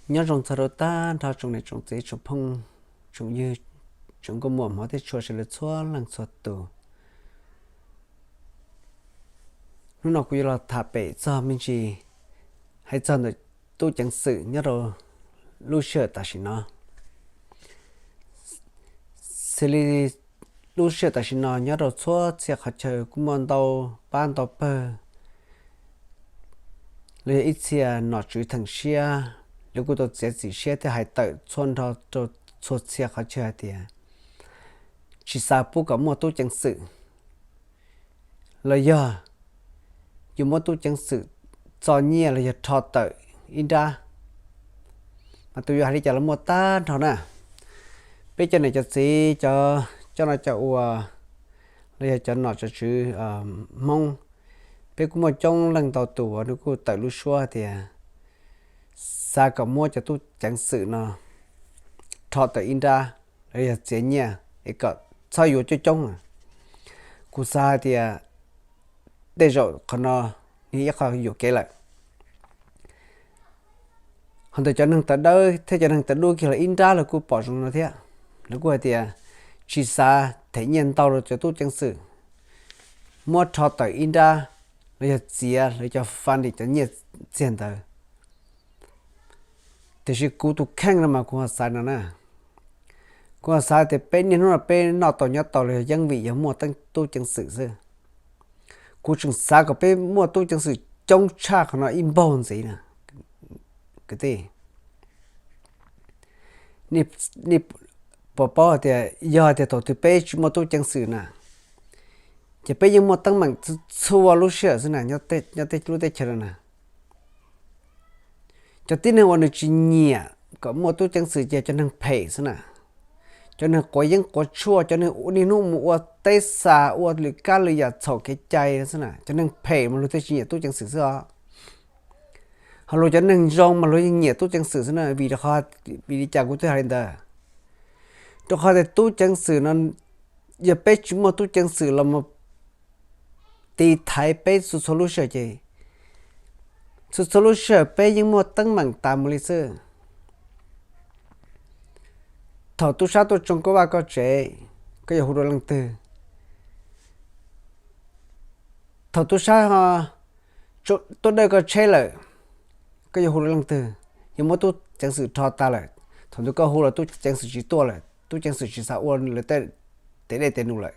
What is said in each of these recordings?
Nyob zoo txog rau tag nrho tsoom niam tsoom txiv tsoom phooj tsoom ywg, tsoom nkauj muam hmov thiab tshua sawv daws txhua leej txhua tus. Hnub no kuv yuav los tham pem txog me ntsis hais txog ntawm tub ceev xwm nyob rau lub sij hawm tam sim no. Xws li lub sij hawm tam sim no nyob rau txhua txhia qhov chaw kuj muaj ntau pab ntau pawg los yog ib txhia nom tswv theem siab, lawv kuj tau txiav txim siab thiab hais tawm txhua nrho rau txhua txhia qhov chaw hais tias tsis xav pub kom muaj tub ceev xwm los yog yuav muab tub ceev xwm txo nyiaj los yog rho tawm ib nrab. Mas tus yuav hais li cas los muaj tag nrho na. Peb cov niam cov txiv, cov coj noj coj ua los yog cov nom cov tswv Hmoob, peb kuj muaj coob leej ntau tus uas nws kuj tawm lub suab tias xav kom muab cov tub ceev xwm no rho tawm ib nrab los yog txiav nyiaj es kom txhob yuav coob coob. Kuv xav hais tias tej zaum qhov no nws ib qho yuam kev lawm. Ho ntawm cov neeg tawv dawb thiab cov neeg tawv dub kiag los ib nrab lawv kuj pom zoo no thiab. Lawv kuj hais tias tsis xav them nyiaj ntau rau cov tub ceev xwm, muab rho tawm ib nrab los yog txiav lawv cov funding, cov nyiaj txiag ntawd. Tiam sis kuv tus kheej no mas kuv ho xav no na. Kuv ho xav tias peb niaj hnub no peb noj tau nyob tau los yog yeej vim yog muaj tub ceev xwm xwb. Kuv tseem xav kom peb muaj tub ceev xwm coob tshaj qhov no ib npaug ntxiv na. Kwv tij, nej puas paub hais tias yog hais tias thaum twg peb tsis muaj tub ceev xwm na, ces peb yeej muaj teeb meem txhua lub sij hawm xwb na nyob tej lub teb chaws no na. Cov tib neeg uas nws tsis nyiam kom muaj tub ceev xwm ces cov neeg phem xwb na. Cov neeg quav yeeb quav tshuaj, cov neeg niaj hnub mus ua teb xa, ua lwm kab lwm yam txhaum kev cai xwb na. Cov neeg phem mas luag thiaj tsis nyiam tub ceev xwm xwb os. Ho luag cov neeg zoo mas luag yeej nyiam tub ceev xwm xwb na. Vim rau qhov, vim li cas kuv thiaj hais li ntawd? Rau qhov tias tub ceev xwm no, yog peb tsis muaj tub ceev xwm los mus tiv thaiv peb txhua txhua lub sij hawm ces txhua txhua lub sij hawm peb yeej muaj teeb meem tas mus li xwb. Thaum tub sab tuaj tsoo koj vaj koj tsev, koj yuav hu rau leej twg? Thaum tub sab tuaj dawj koj tsheb lawm, koj yuav hu rau leej twg? Yuav muab tub ceev xwm rho tas lawm. Thaum ntawd koj hu los tub ceev xwm tsis tuaj lawm, tub ceev xwm tsis xav ua lawv tej tes dej tes num lawm.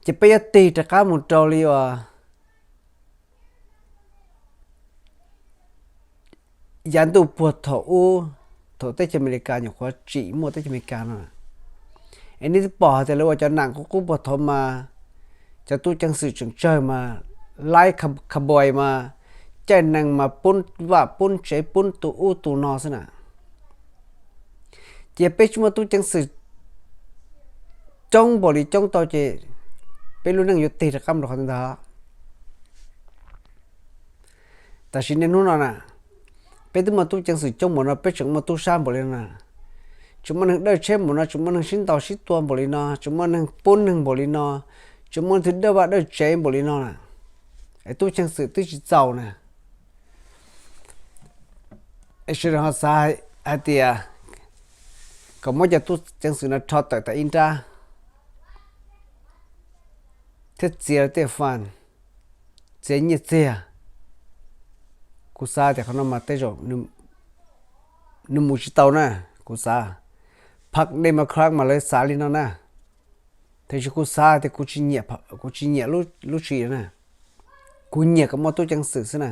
Ces peb yuav tig rov qab mus rau li uas yav ntuj puag thaum ub, thaum teb chaws Amelikas nyuam qhuav tsim muaj teb chaws Amelikas no. Es nej twb pom hais tias lawv ua cov nam qub qub puag thaum mas cov tub ceev xwm tseem tsawg mas, laib cowboy mas, caij nees mas pub vaj pub tsev pub tus ub tus no xwb na. Ces peb tsis muaj tub ceev xwm coob npaum li coob tau ces peb lub neej yuav tig rov qab mus rau qhov ntawd. Tam sim niaj hnub no na, peb twb muaj tub ceev xwm coob npaum no, peb tseem muaj tub sab npaum li no na. Tseem muaj neeg dawj tsheb npaum no, tseem muaj neeg sib ntaus sib tua npaum li no, tseem muaj neeg pub neeg npaum li no, tseem muaj leej twg dawj vaj dawj tsev npaum li no na. Es tub ceev xwm twb tsis txaus na. Es sawv daws ho xav hais tias kom muab cov tub ceev xwm no rho tawm tas ib nrab thiab txiav tej fund, txiav nyiaj txiag. Kuv xav tias qhov no mas tej zaum nws mus tsis tau na. Kuv xav, phab Democrat mas lawv xav li no na. Tiam sis kuv xav tias kuv tsis nyiam lub tswv yim na. Kuv nyiam kom muaj tub ceev xwm xwb na.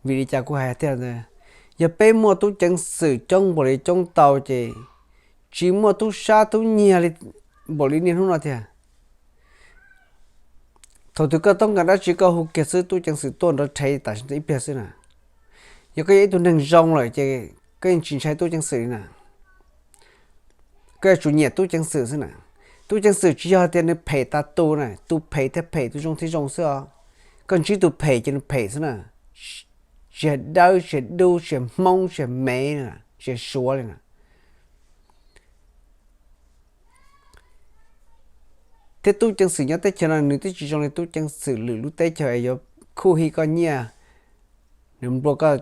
Vim li cas kuv hais tias yog peb muaj tub ceev xwm coob npaum li coob tau ces tsis muaj tub sab tub nyiag li npaum li niaj hnub no tiag. Thaum twg koj toob kas dab tsi koj hu kiag xwb, tub ceev xwm tuaj nrov rhe tam sim ib pliag xwb na. Yog koj yog ib tug neeg zoo lawm ces koj yeej tsis ntshai tub ceev xwm li na. Koj yuav tsum nyiam tub ceev xwm xwb na. Tub ceev xwm tsis yog tias nws phem tas tus na, tus phem thiaj phem, tus zoo thiaj zoo xwb os. Koj ntsib tus phem ces nws phem xwb na. Tsis yog dawb, tsis yog dub, tsis yog hmoob, tsis yog mev, tsis yog suav li na. Thiab tub ceev xwm nyob teb chaws no nws twb tsis zoo li tub ceev xwm lwm lub teb chaws es yuav khuj hi koj nyiaj, nws nplua koj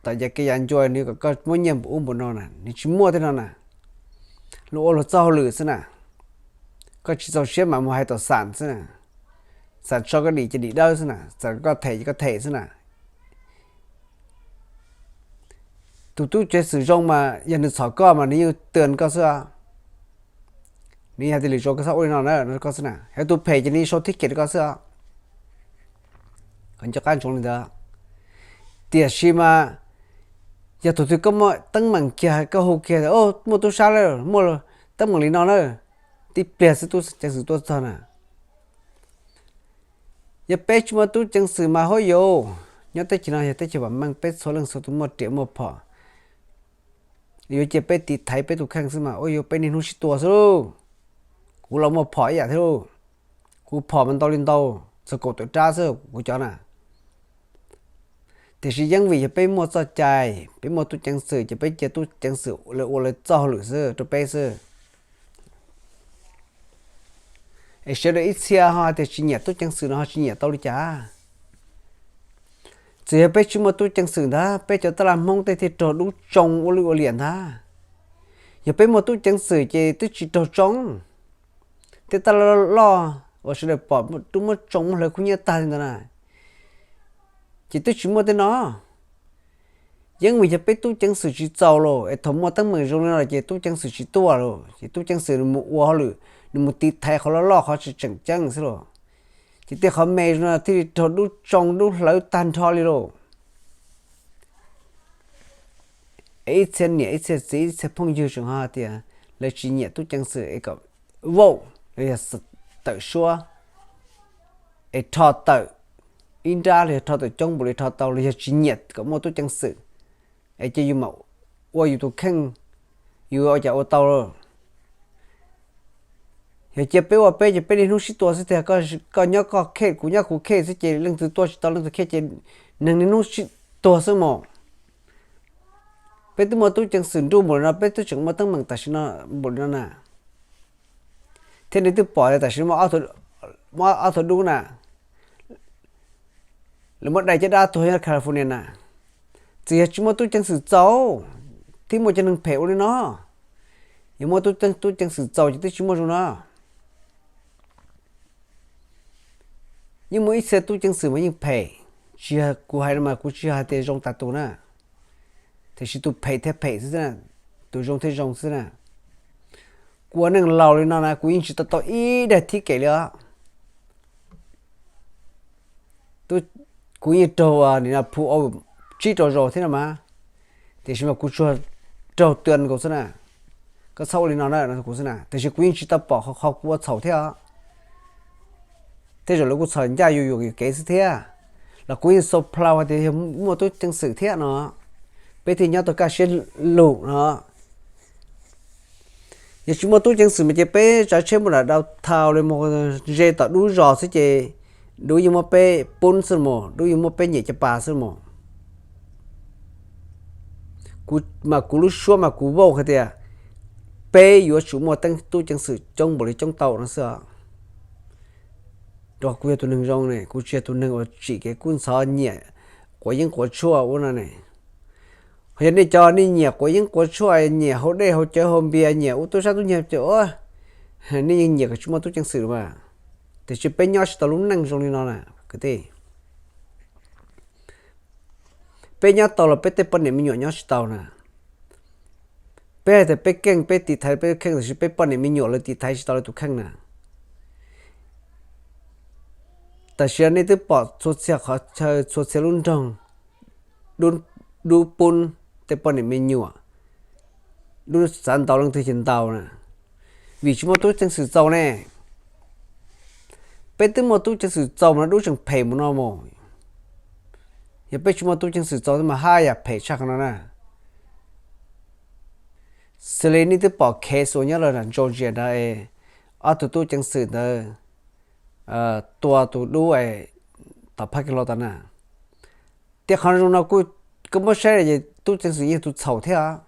tom yav kev yav ncua, nws kom koj muab nyiaj npaum ub npaum no na, nws tsis muaj tej no na. Luag ua luag txoj hauj lwm xwb na. Koj tsis txaus siab mas mus hais tom xam xwb na. Xam tso koj dim ces dim dawb xwb na, xam koj them ces koj them xwb na. Tus tub ceev xwm zoo mas yog nws txhom koj mas nws yeej twm koj xwb os. Nws yog hais tias lwm zaus koj txhob ua li no na, no koj xwb na. Yog tus phem ces nws yeej sau thib kem rau koj xwb os. Kom nco qab ntsoov li ntawd. Tiam sis mas yog thaum twg koj muaj teeb meem kiag koj hu kiag tias, o, muaj tub sab lawm, muaj teeb meem li no na, tib pliag xwb tub ceev xwm tuaj txog na. Yog peb tsis muaj tub ceev xwm mas huab yuav, nyob teb chaws no yog teb chaws vam meej, peb txhua leej txhua tus muaj riam muaj phom, yuav cia peb tiv thaiv peb tus kheej xwb mas huab yuav, peb niaj hnub sib tua xwb lauj. Kuv los muaj phom ib yam thiab lauj. Kuv phom mas ntau li ntau, txog kaum tawm rab xwb kuv cov na. Tiam sis yeej vim yog peb muaj txoj cai, peb muaj tub ceev xwm ces peb cia tub ceev xwm lawv ua lawv txoj hauj lwm xwb rau peb xwb. Es sawv daws ib txhia ho hais tias tsis nyiam tub ceev xwm no ho tsis nyiam tau li cas? Txawm yog peb tsis muaj tub ceev xwm ntag, peb cov tab laj Hmoob tej thiaj raug dub tsoo ua lwj ua liam ntag. Yog peb muaj tub ceev xwm ces twb tsis raug tsoo. Tej tab laj loj uas sawv daws pom twb muab tsoo muab hlawv kub hnyiab tag li ntawd na, ces twb tsis muaj tej no. Yeej vim yog peb tub ceev xwm tsis txaus los es thaum muaj teeb meem zoo li no ces tub ceev xwm tsis tuaj los ces tub ceev xwm nws mus ua hauj lwm, nws mus tiv thaiv qhov loj loj qhov tsis tseem ceeb xwb los, ces tej qhov me zoo no thiaj li raug dub tsoo dub hlawv tag nrho li lauj. Es ib txhia niam ib txhia txiv ib txhia phooj ywg tseem ho hais tias lawv tsis nyiam tub ceev xwm es kom vaum los yog tawm suab es rho tawm ib nrab los yog rho tawm coob npaum li rho tau los yog tsis nyiam kom muaj tub ceev xwm, es cia yus mam ua yus tus kheej, yus ua cas ua tau. Yog cia peb ua peb ces peb niaj hnub sib tua xwb tiag, koj nyob koj khej kuv nyob kuv khej xwb ces leej twg tua tsis tau leej twg khej ces neeg niaj hnub sib tuag xwb mos. Peb twb muaj tub ceev xwm nruj npaum li no, peb twb tseem muaj teeb meem tam sim no npaum li no na. Thiab nej twb pom tias tam sim no muaj ob tug dub na, lawv muab dai caj dab tuag nyob California na. Txawm yog tsis muaj tub ceev xwm txaus thiab muaj cov neeg phem ua li no, yog muaj tub ceev xwm txaus ces twb tsis muaj zoo no. Yeej muaj ib txhia tub ceev xwm mas yeej phem, tsis yog kuv hais no mas kuv tsis yog hais tias zoo tas tus na, tiam sis tus phem thiaj phem xwb, tus zoo thiaj zoo xwb na. Kuv ua neej laus li no na kuv yeej tsis tau tau ib daim thib kem li os. Kuv yeej raug nim no phu tsib rau zaus thiab no mas, tiam sis mas kuv tsuas raug tuaj nkaus xwb na. Koj txhob ua li no na kuv xwb na, tiam sis kuv yeej tsis tau pom qhov kuv ua txhaum thiab os. Tej zaum lawv kuj txhom ncaj yuam yuam kev xwb thiab, los kuv yeej xav plhau hais tias yog muaj tub ceev xwm thiab no, peb thiaj nyob tau kaj siab lug no. Yog tsis muaj tub ceev xwm mas ces peb tsav tsheb mus dam dau thau li mus ze tom dub zos xwb ces dub yeej muab peb pub xwb mus, dub yeej muab peb nyiam caj pas xwb mus. Kuv mas kuv lub suab mas kuv vauj hais tias peb yuav tsum muaj teeb tub ceev xwm coob npaum li coob tau no xwb os. Rau qhov kuv yog tus neeg zoo ne, kuv tsis yog tus neeg uas tsim kev kub ntxhov nyiam quav yeeb quav tshuaj ua no ne. Ho yog nej cov nej nyiam quav yeeb quav tshuaj, nyiam haus dej haus cawv haus npias, nyiam ua tub sab tub nyiag ces nej yeej nyiam kom tsis muaj tub ceev xwm mas, tiam sis peb nyob tsis tau lub neej zoo li no na kwv tij. Peb nyob tau los peb tej poj niam me nyuam nyob tsis tau na. Peb hais tias peb keej peb tiv thaiv peb tus kheej tiam sis peb poj niam me nyuam lawv tiv thaiv tsis tau lawv tus kheej na. Tam sim no nej twb pom txhua txhia qhov chaw txhua txhia lub nroog dub pub tej poj niam me nyuam, dub xav ntaus leej twg ces ntaus na, vim tsis muaj tub ceev xwm txaus ne. Peb twb muaj tub ceev xwm txaus mas dub tseem phem mus no mus. Yog peb tsis muaj tub ceev xwm txaus mas haj yam phem tshaj qhov no na. Xws li nej twb pom case uas nyob lawm nram Georgia ntawd, ob tug tub ceev xwm ntawd tua tus dub tom parking lot na. Tiam qhov zoo no kuj koj muab saib ces tub ceev xwm yeej tus txhaum thiab.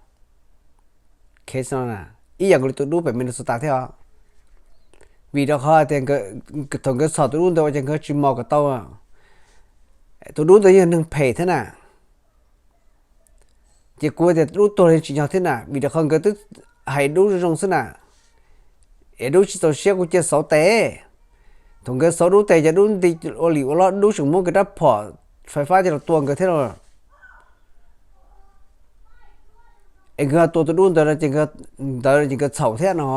Case no ib yam nkaus li tus dub pem Minnesota thiab os. Vim rau qhov tias thaum nkawd txhom tus dub ntawd ua cas nkawd tsis mos kom tau, Tus dub ntawd yog neeg phem thiab na. Ces kuv tias dub tuag li tsis yog thiab na, vim rau qhov nkawd twb hais dub zoo zoo xwb na. Es dub tsis txaus siab kuv cia xauv tes. Thaum nkawd xauv dub tes ces dub nti ua li ua loj, dub tseem muab nkawd rab phom fais fab coj los tua nkawd thiab los. Es nkawd tua tus dub ntawd, ntawd ces nkawd txhaum thiab no.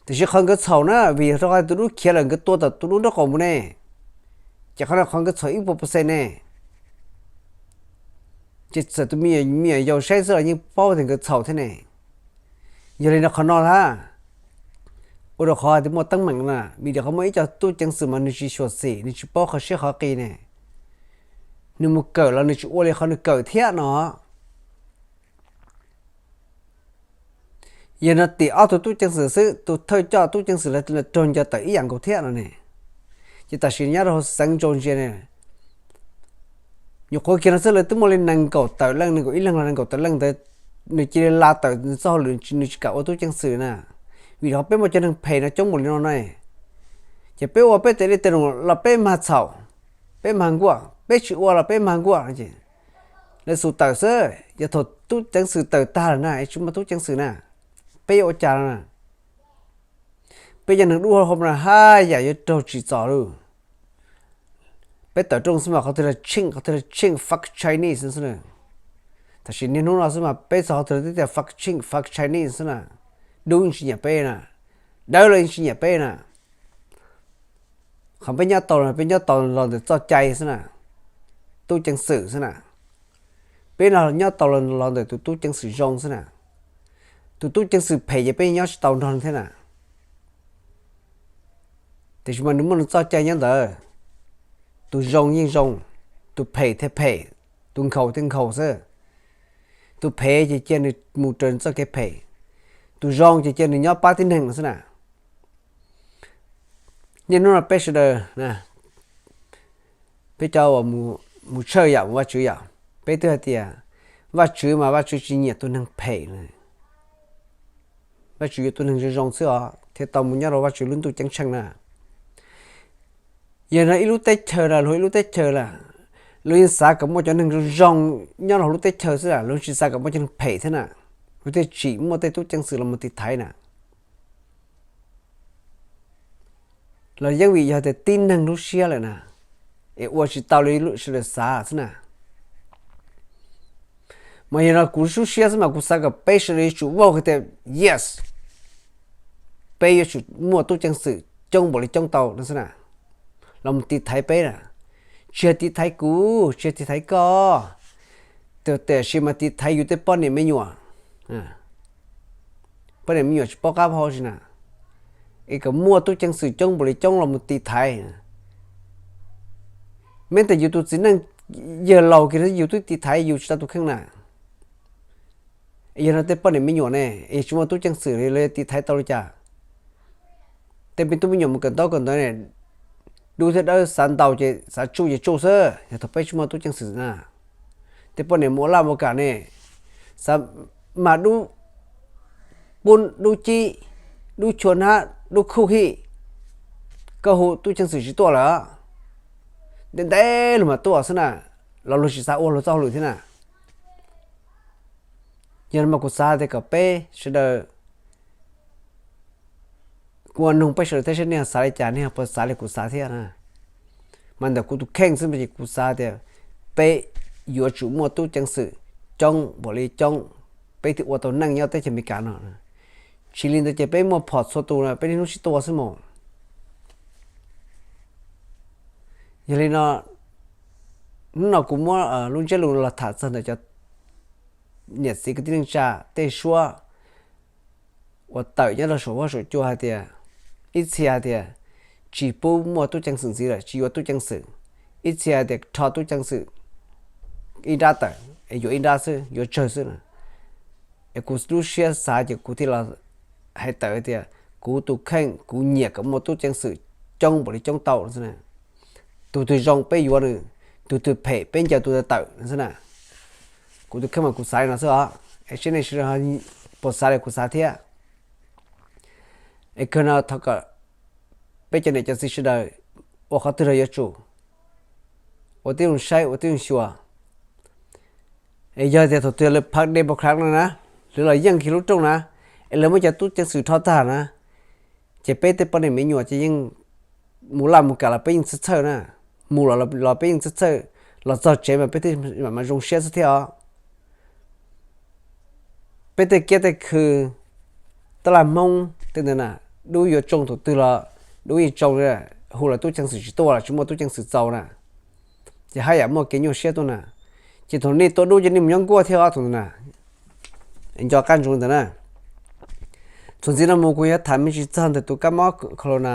Tiam sis qhov nkawd txhaum na vim rau qhov tus dub khiav lawm nkawd tua tawm tus dub nraub qaum mus ne. Ces qhov no qhov nkawd txhaum ib puas percent ne. Ces txawm tus me nyuam yaus saib xwb los yeej paub tias nkawd txhaum thiab ne. Yog li no qhov no lawm, ua rau qhov tias muaj teeb meem na, vim rau qhov muaj ib co tub ceev xwm mas nws tsis xyuam xim, nws tsis paub qhov siab qhov qis ne. Nws mus kawm los nws tsis ua li qhov nws kawm thiab no. Yog no tim ob tug tub ceev xwm xwb, tus thawj coj tub ceev xwm los raug nco tawm ib yam nkaus thiab no ne. Ces tam sim nyob rau xeev Georgia ne, nyuam qhuav kiag no xwb lawv twb muaj li nees nkaum tawm leej, nees nkaum ib leeg los nees nkaum tawm leej ntawd, nws cia li la tawm nws txoj hauj lwm, nws tsis kam ua tub ceev xwm na. Vim rau qhov peb muaj cov neeg phem no coob npaum li no ne. Ces peb ua peb tes li tes los peb mag txhaum, peb mag nkuaj, peb tsis ua los peb mag nkuaj. Lawv xub tawm xwb, yog thaum tub ceev xwm tawm tag lawm na es tsis muaj tub ceev xwm na, peb yuav ua cas no na? Peb cov neeg dub hauv no haj yam yuav raug tsim txom lauj. Peb tawm rooj xwb mas qhov twg los check, qhov twg los check fuck Chinese xwb na. Tam sim niaj hnub no xwb mas peb txog qhov twg los twb tias fuck check, fuck Chinese xwb na. Dub yeej tsis nyiam peb na, dawb los yeej tsis nyiam peb na. Qhov peb nyob tau los peb nyob tau los ntawm txoj cai xwb na, tub ceev xwm xwb na. Peb no nyob tau los ntawm tus tub ceev xwm zoo xwb na. Tus tub ceev xwm phem ces peb nyob tsis tau nrog thiab na. Tiam sis mas nws muaj nws txoj cai nyob ntawd. Tus zoo yeej zoo, tus phem thiaj phem, tus nkhaus thiaj nkhaus xwb. Tus phem ces cia nws mus raws txoj kev phem, tus zoo ces cia nws nyob pab tib neeg no xwb na. Niaj hnub no peb sawv daws, peb cov uas mus tshawj yam mus Vajtswv yom, peb twb hais tias Vajtswv mas Vajtswv tsis nyiam tus neeg phem. Vajtswv yuav tus neeg zoo zoo xwb os thiaj tau mus nyob rau Vajtswv lub ntuj ceeb tsheej na. Yog no ib lub teb chaws los luag ib lub teb chaws lawm, luag yeej xav kom muaj cov neeg zoo zoo nyob rau hauv lub teb chaws xwb, luag tsis xav kom muaj cov neeg phem thiab na. Luag thiaj tsim muaj tej tub ceev xwm los mus tiv thaiv na. Los yeej vim yog tias tib neeg lub siab lawm na, es ua tsis tau li sawv daws xav xwb na. Mas yog no kuv lub siab xwb mas kuv xav kom peb sawv daws yuav tsum vauj hais tias yes, peb yuav tsum muaj tub ceev xwm coob npaum li coob tau no xwb na, los mus tiv thaiv peb na. Tsis yog tiv thaiv kuv, tsis yog tiv thaiv koj, tiam sis mas tiv thaiv yus tej poj niam me nyuam, poj niam me nyuam tsis paub qab hau tsi na, es kom muaj tub ceev xwm coob npaum li coob los mus tiv thaiv. Meb tas yus tus txiv neej yawg laus kiag yus twb tiv thaiv yus tsis tau tus kheej na. Yog no tej poj niam me nyuam ne, es tsis muaj tub ceev xwm li lawv tiv thaiv tau li cas? Tej me tub me nyuam mus kawm ntaub kawm ntawv ne, dub thiab dawb xav ntaus ces xav tsuj ces tsuj xwb, yog thaum peb tsis muaj tub ceev xwm na. Tej poj niam mus ua laj ua kam ne, xav mag dub pub dub cib, dub chua hnab, dub khuj hij, koj hu tub ceev xwm tsis tuaj lawm, ntev ntev luag mam tuaj xwb na, los luag tsis xav ua luag txoj hauj lwm thiab na. Yog no mas kuv xav tias kom peb sawv daws, kuv ua noog peb sawv daws thiab saib nej xav li cas, nej puas xav li kuv xav thiab na. Mas ntawm kuv tus kheej xwb ces kuv xav tias peb yuav tsum muaj tub ceev xwm coob npaum li coob, peb thiaj ua tau neej nyob teb chaws Amelikas no. Tsis li ntawd ces peb muaj phom txhua tus na peb niaj hnub sib tua xwb mas. Yog li no, hnub no kuv muab lub ntsiab lus los tham txog ntawm cov niam txiv kwv tij neej tsa tej suab uas tawm nyob rau saum huab saum cua hais tias, ib txhia hais tias tsis pub muaj tub ceev xwm ntxiv lawm, tsis yuav tub ceev xwm, ib txhia hais tias rho tub ceev xwm ib nrab tawm es yuav ib nrab xwb, yuav tsawg xwb na. Es kuv lub siab xav ces kuv thiaj los hais tawm tias kuv tus kheej kuv nyiam kom muaj tub ceev xwm coob npaum li coob tau xwb na. Tus twg zoo peb yuav nws, tus twg phem peb ncaws tus ntawd tawm xwb na. Kuv tus kheej mas kuv xav li no xwb os, es saib nej sawv daws puas xav li kuv xav thiab. Es kawg no thov kom peb cov niam cov txiv sawv daws ua qhov twg los yuav tsum ua tib zoo saib, ua tib zoo xyuas. Es yog tias thaum twg lawv phav Democrat no na, lawv los yeej kiag lub rooj na, es lawv muab cov tub ceev xwm rho tag na, ces peb tej poj niam me nyuam ces yeej mus laj mus kam los peb yeej txhawj txhawj na, mus los los peb yeej txhawj txhawj, los txog tsev mas peb thiaj mam zoo siab xwb thiab os. Peb tej kiab tej khw, tab laj Hmoob tej ntawd na, dub yuav tsoo thaum twg los dub yeej tsoo, hu los tub ceev xwm tsis tuaj los tsis muaj tub ceev xwm txaus na, ces haj yam muaj kev nyuaj siab tuaj na. Ces thaum nej tua dub ces nej mus nyob nkuaj thiab os thaum ntawd na. Nco qab ntsoov ntawd na. Txuas ntxiv no mus kuv yuav tham me ntsis txog ntawm tus kab mob corona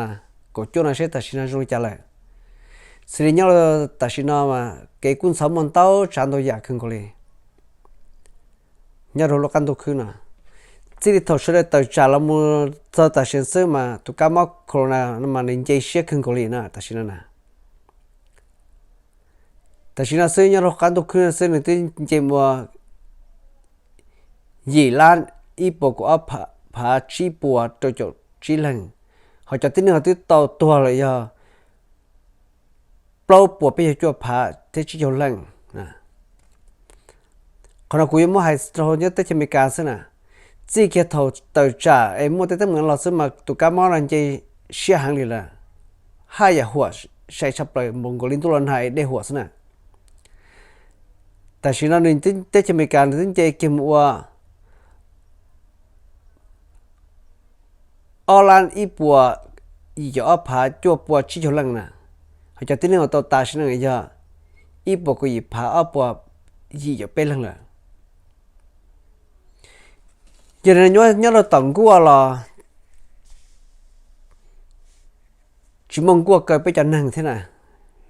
kaum cuaj no seb tam sim no zoo li cas lawm. Xws li nyob rau tam sim no mas kev kub ntxhov muaj ntau tsav ntau yam kawg nkaus li nyob rau lub qab ntuj khwb no. Txij li thaum sawv daws tawm tsam los mus txog tam sim xwb mas tus kab mob corona no mas nws nce siab kawg nkaus li na tam sim no na. Tam sim no xwb nyob rau qab ntuj khwb no xwb nws twb nce mus yim lab ib puas kaum ob phav tsib puas rau caum tsib leeg, ho cov tib neeg ho twb tau tuag lawm yog plaub puas peb caug cuaj phav thiab tsib caug leej. Qhov no kuv yuav muab hais rau nyob teb chaws Amelikas xwb na. Txij kiag thaum tawm tsam es muaj tej teeb meem los xwb mas tus kab mob no nce siab heev li lawm, haj yam huam sai tshaj plaws npaum nkaus li ntuj los nag es dej huam xwb na. Tam sim no nws teb chaws Amelikas nws twb nce kiag mus ua ob lab ib puas yim caum ob phav cuaj puas tsib caug leej na, ho cov tib neeg uas tau tas sim neej yog ib puas kaum yim phav ob puas yim caum peb leeg lawm. Yog li no nyob rau tom nkuaj los tsis muaj nkuaj kaw peb cov neeg thiab na,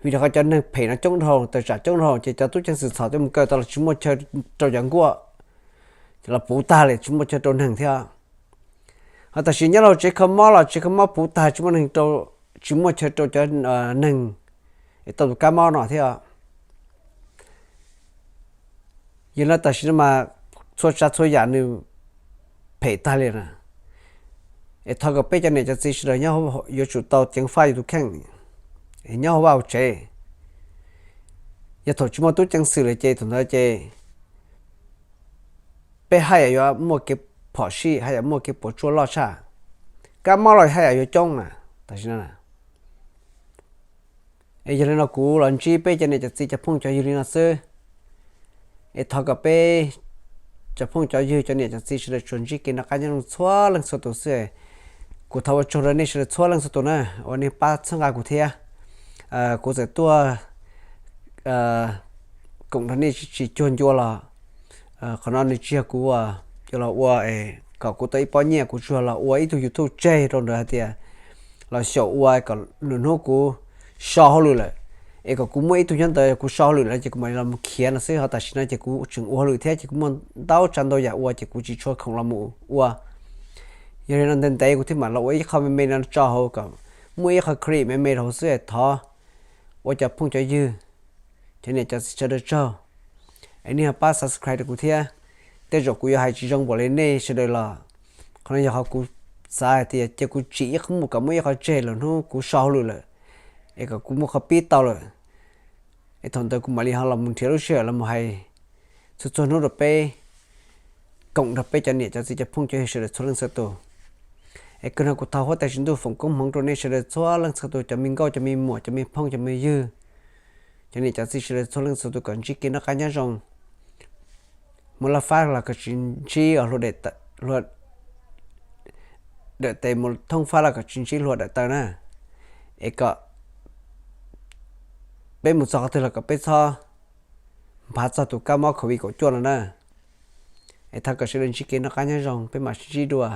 vim rau qhov cov neeg phem no coob dhau, tawm tsam coob dhau ces cov tub ceev xwm txhom tuaj mus kaw tau los tsis muaj chaw rau cov nkuaj, los puv tag li tsis muaj chaw rau neeg thiab. Ho tam sim nyob rau tsev kho mob los tsev kho mob puv tag tsis muaj neeg rau, tsis muaj chaw rau cov neeg es tau tus kab mob no thiab. Yog li no tam sim no mas txhua tsav txhua yam nws phem tag li na. Es thov kom peb cov niam cov txiv sawv daws yuav tsum tau ceev faj yus tus kheej, nyob hauv vaj hauv tsev. Yog thaum tsis muaj tub ceev xwm lawm ces thaum ntawd ces peb haj yam yuav muaj kev phom sij, haj yam muaj kev puas tsuaj loj tshaj, kab mob los haj yam yuav coob na. Tam sim no es yog li no kuv los ntsib peb cov niam cov txiv cov phooj cov ywg li no xwb. Es thov kom peb cov phooj cov ywg cov niam cov txiv sawv daws tsuas ntsib kev noj qab nyob zoo txhua leej txhua tus xwb. Kuv thov ua tsaug rau nej sawv daws txhua leej txhua tus na uas nej pab txhawb nqa kuv thiab. Kuv txawm tuaj koom nrog nej tsis cuag ncua los qhov no nws tsis yog kuv ua, los ua kom kuv tau ib pob nyiaj, kuv tsuas los ua ib tug YouTube tseg rau ntawd hais tias los xyaum ua kom lwm hnub kuv so hauj lwm lawm, es kom kuv muaj ib tug nyob ntawd kuv so hauj lwm lawm ces kuv mam li los mus khiav no xwb. Ho tam sim no ces kuv tseem ua hauj lwm thiab ces kuv muaj ntau tsav ntau yam ua ces kuv tsis tshua khoom los mus ua. Yog li no ntev ntev kuv thiaj mam los ua ib qho me me no tso hauv kom muaj ib qho clip me me rau hauv xwb. Thov ua cov phooj cov ywg, cov niam cov txiv sawv daws tsaug, es nej ho pab subscribe rau kuv thiab. Tej zaum kuv yuav hais tsis zoo npaum li nej sawv daws los qhov no yog qhov kuv xav hais tias cia kuv tsim ib qho mus kom muaj ib qho tseg lwm hnub kuv so hauj lwm lawm, es kom kuv muaj qhov pib tau lawm, es thaum ntawd kuv mam li ho los mus nrhiav lub sij hawm los mus hais txhua txhua hnub rau peb, koom nrog peb cov niam cov txiv cov phooj cov ywg sawv daws txhua leej txhua tus. Es kawg no kuv thov huab tais tswv ntuj foom koob hmoov rau nej sawv daws txhua leej txhua tus, cov me nkauj cov me muam cov me phooj cov me ywg, cov niam cov txiv sawv daws txhua leej txhua tus kom ntsib kev noj qab nyob zoo. Mus laj fab los kom tsis ntsib hlua dawm tes, mus thoob fab los kom tsis ntsib hlua dawm taw na. Es kom peb mus txog qhov twg los kom peb txhob nphav txog tus kab mob covid kaum cuaj no na. Es thov kom sawv daws ntsib kev noj qab nyob zoo, peb mam sib ntsib dua.